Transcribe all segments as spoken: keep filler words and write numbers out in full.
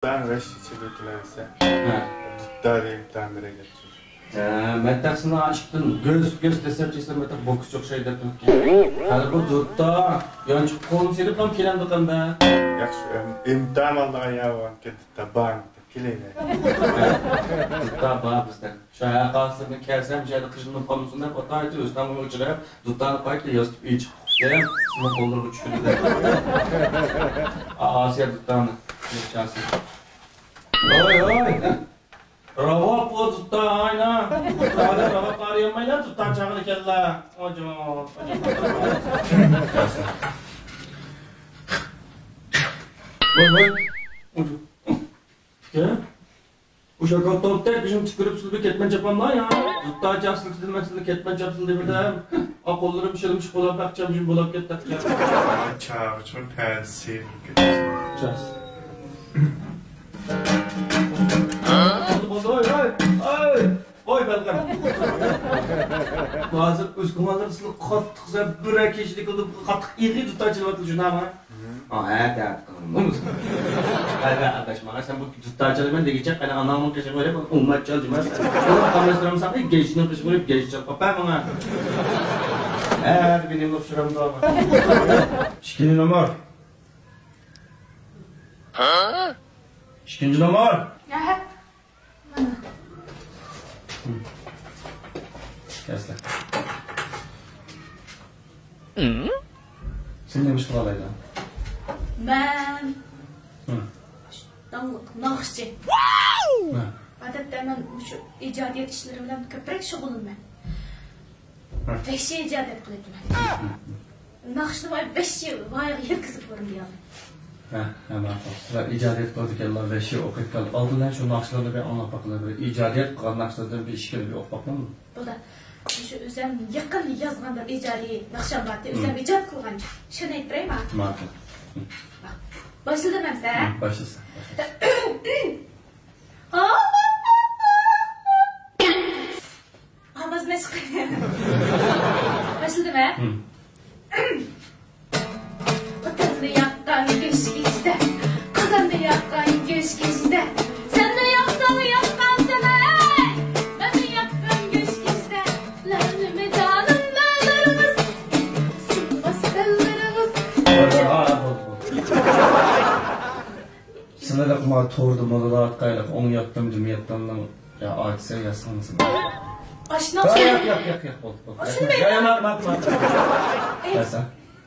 دۇتتان ۋەھشىيچە ئۆتۈلەۋاتسا، ھە. دۇتتا دەپ ئىمتىھان بېرەيلى. ھە، مەن تەقسىرنى ئىشتىن گۆس، گۆس دەسسەپ چېسەم، مەن بوكسچى ئوخشايدۇ دەپ. ھەر بۇ دۇتتا يانچۇق قولنى سېلىپلا كېلەمدۇ قاندا. ياخشى، ئىم-، ئىمتىھان ئالدىغان يا بولغانكى دۇتتا بار. كېلەيلى. دۇتتا بار بىزدە. شۇ ھە قالسىمۇ كەلسەم، شۇ يەردە قىژىنىپ قالمىسۇن دەپ، ئاتايىتى ئۆستەڭگە ئۇچراپ، دۇتتانى قايتا ياسىتىپ ئېچىپ قويسام، سېنىڭ قوللىرىغا چۈشىدۇ دەپ. ئاسىيە دۇتتانى. ھوي، ھوي! راۋاب بۇ دۇتتا، ئاينا! ھازىر راۋاب ئارىيالمايلا، دۇتتا چاغىلى كەللا. ئاجا، ئاجا. ۋاي، ۋاي. ئاجا. ئۇكا، ئۇ شاكال توپتەك بېشىمنى تۈكۈرۈپ سىلىپ كەتمەن چاپاملا يا. دۇتتا چاق سىلكىدىن مەن سىلىپ كەتمەن چاپسىلدى بىردەم. ئا، قوللىرىم شىلىمشىق بولاپ، بەك چامجىم بولاپ كەتتى. چاغىچىغا پەدە سېلىپ كەتسۇن. چاس. بولدى، بولدى، ھوي، ھوي، ھوي. قوي بەلغەم. ھازىر ئۆز كۆڭۈللىرى سىلى قاتتىق زەپ بىرەر كېچىلىك قىلدى، قاتتىق ئېغىر دۇتتا چېلىۋاتىدۇ، شۇنداقمۇ؟ ھە، دەپ قىلدىم. ھە، ھە، ئاداش، ماڭا سەن بۇ دۇتتا چالىمەن دېگۈچە، قېنى ئاناڭنىڭ قېشىغا بېرىپ، ئۇماچ چال جۇما سەن. ئۇنى قاملاشتۇرامساڭ، گەجنىڭ قېشىغا بېرىپ، گەج چال قوپە ماڭا. ھە، مېنى ئۇچۇرامدۇ. ئىككىنچى نومۇر. ئىككىنچى نومۇر. ھە. كەلسىلە. سەن نېمە ئىش قىلالايدىڭ؟ مەن داڭلىق ناخشىچى. ھە. ئادەتتە مەن مۇشۇ ئىجادىيەت ئىشلىرى بىلەن كۆپرەك شۇغۇللىنىمەن. ھە. ۋەھشىي ئىجادىيەت قىلىۋاتىمەن. ناخشىنى ۋەھشىي ۋايىغا يەتكۈزۈپ كۆرۈندى يا. ھە، ھە، ماقۇل. سىلەر ئىجادىيەت قىلىدىكەنلەر، ۋەھشىي ئوقۇيدىكەنلەر. ئالدىن شۇ ناخشىلارنى بىر ئاڭلاپ باقىلى، بىر ئىجادىيەت قىلغان ناخشىلىرىدىن بىر ئىككىنى بىر ئوقۇپ باققىنىمۇ؟ بولدى. شۇ ئۆزۈم يېقىن يازغان بىر ئىجادىي ناخشام بارتى، ئۆزۈم ئىجاد قىلغان. شۇنى ئېيتىپ بېرەيمۇ؟ ماقۇل. باشلىدىم ئەمسە؟ ھە، باشلىسا. ئاۋاز مەشقى. باشلىدىم ھە؟ ھە. ئوتۇننى ياققان گۆش كېچىدە، قازاننى ياققان گۆش كېچىدە، سەنمۇ ياقساڭ ياققانسەن ھەي، مەنمۇ ياققان گۆش كېچىدە، لەۋلىمە جانىم ناللىرىڭىز، سۇنماس تەنلىرىڭىز. سىلىلىق ما توردا مولىلاتقايلىق، ئوڭ ياتتىم، دۈم ياتتىمنىڭ يا ئاچىسى يا سىڭلىسى. ئاشۇنداق. ياق، ياق، ياق، ياق، بولدى، بولدى. ئاشۇنداق. يا، يا، ماقۇل، ماقۇل. قايسا،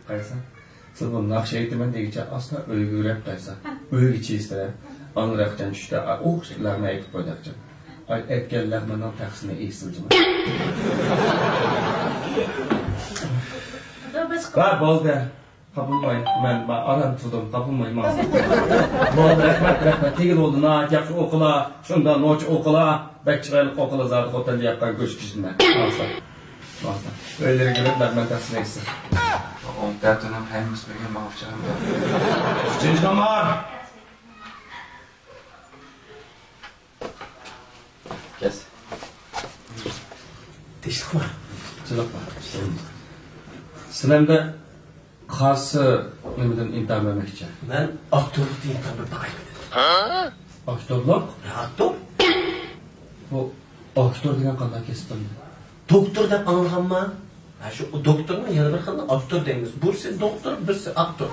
قايسا. سىز بۇ ناخشا ئېيتىمەن دېگىچە ئاستا ئۆيگە يۈرەپ قايسا. ھە. ئۆيگە چېسىرە. ئاندىراقچان چۈشتە، ئا، ئوخشاش لەغمە ئېيتىپ قويداقچان. ئاي، ئەتكەن لەغمىنىڭ تەخسىنى ئېسىل جىما. ۋە بولدى. قاپىماي، مەن، مەن ئاران تۇردۇم، قاپىماي، ماڭا. بولدى، رەھمەت، رەھمەت. تېگىل بولدى، ناھايىتى ياخشى ئوقۇلا، شۇنداق نوچى ئوقۇلا، بەك چىرايلىق ئوقۇلا، زادى خوتەندە ياققان گۆش كىشىدىن. ماڭسا، ماڭسا. ئۆيلىرىگە كىرىپ، مەن، مەن تەخسىنى ئېيتسا. ئون تۆتىنىڭ ھەممىسى بىرگە ماڭا پىچىقىم بار. ئۈچىنچى نومۇر. كەس. تىنچلىقمۇ؟ تىنچلىقمۇ؟ سىلەمدە قايسى نېمىدىن ئىمتىھان بەرمەكچى؟ مەن ئاكتورلۇقتا ئىمتىھان بېرىپ باقاي دېدىم. ئاكتورلۇق؟ ھە، ئاكتور. بۇ ئاكتور دېگەن قانداق كەسىپ ئەمدى؟ دوكتور دەپ ئاڭلىغانما؟ ھە، شۇ دوكتورنىڭ يەنە بىر خىلى ئاكتور دەيمىز. بىرسى دوكتور، بىرسى ئاكتور.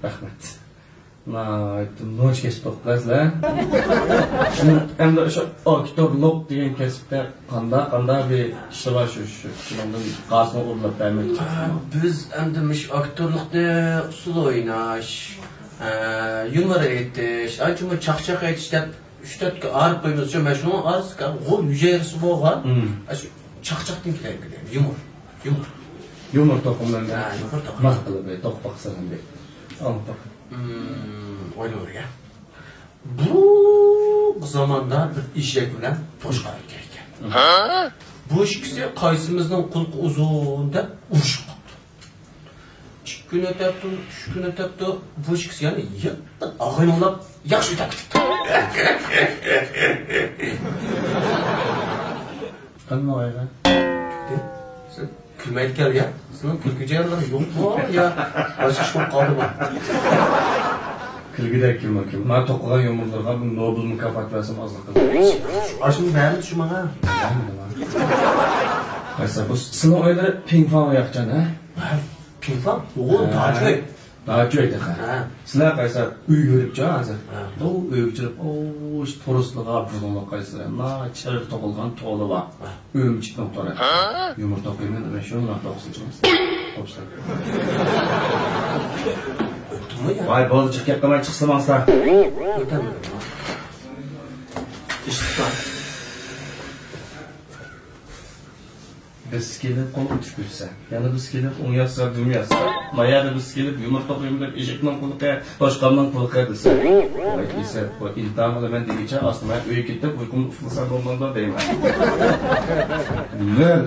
رەھمەت. ناھايىتى نوچى كەسىپ توقۇپ قالىسىلەر. ئەمدى شۇ ئاكتورلۇق دېگەن كەسىپتە قانداق، قانداق بىر ئىشلار بار شۇ، شۇ، شۇنىڭدىن قايسىنى ئورۇنلاپ بەرمەكچى؟ بىز ئەمدى مۇشۇ ئاكتورلۇقنى ئۇسسۇل ئويناش، ئە، يۇمۇر ئېيتىش، ئاچۇمۇ چاقچاق ئېيتىش دەپ ئۈچ تۆتكە ئايرىپ قويىمىز. شۇ، مەن شۇنىڭ ئارىسىغا غول ھۈجەيرىسى بولغان، مم، ئاشۇ چاقچاقتىن كېلەيدۇ دەيمەن. يۇمۇر، يۇمۇر. يۇمۇر توقۇملىرىنى، ھە، يۇمۇر توقۇم. ماقۇل بىر توقۇپ باقساڭ بىر. ئاڭلاپ باق. مم، ئويلىۋېرەي. بۇ زاماندا بىر ئېشەك بىلەن توشقان ئىكەن. ھە؟ بۇ ئىككىسى قايسىمىزنىڭ قۇلىقى ئۇزۇن دەپ ئۇرۇشۇپ قاپتۇ. ئىككى كۈن ئۆتەپتۇ، ئۈچ كۈن ئۆتەپتۇ، بۇ ئىككىسى يەنە يېقىن ئاغىنىلەپ ياخشى ئۆتەپ كېتىپتۇ. قانداق ئايغا؟ سەن كۈلمەيدىكەن يا؟ سېنىڭ كۈلكۈ جەريانلىرىڭ يوقمۇ يا باشقا ئىش بولۇپ قالدىمۇ؟ كۈلگۈدەك كۈلمە، كۈلمە. مانا توقۇغان يۇمۇرلىرىغا بىر نوبېل مۇكاپاتى بەرسەم ئازلىق قىلدى. ئاشۇنى بەرمىدى شۇ ماڭا. بەرمىدىما؟ قايسى بۇ سىلىنىڭ ئۆيلىرى پىڭفاڭ ياقچان، ھە؟ ھە، پىڭفاڭ؟ ئوغۇل، ھە. داچۈەي. داچۈەي تېخى. ھە. سىلەر قايسى ئۆي يۈرۈپچۇ ھازىر؟ ھە. ئۇ ئۆيگە چىرىپ، ئوش، تورۇسلىغا بۇزۇڭلۇق قايسى. ما چىرىغ توقۇلغان تولى بار. ھە. ئۆمۈچۈكنىڭ تورى. يۇمۇر توقۇيمەن، مەن شۇ يۇمۇر توقۇسۇن چىقىمىز. قوپسا. ۋاي، بولدى، چىقىپ كەتمەي چىقسىلا ماڭسىلا. بىز كېلىپ قول ئۇتۇپ كۆرسە، يەنە بىز كېلىپ ئوڭ ياتسا، دۈم ياتسا، ما يەردە بىز كېلىپ يۇمۇر توقۇيمىز دەپ ئېشەكنىڭ قۇلىقى، توشقاننىڭ قۇلىقى دېسە. ۋاي، ئېسەپ، ۋاي، ئىمتىھان قىلىمەن دېگىچە ئاستا مەن ئۆيگە كېتىپ ئۇيقۇمنى ئۇخلىسام بولمامدۇ دەيمەن. مەن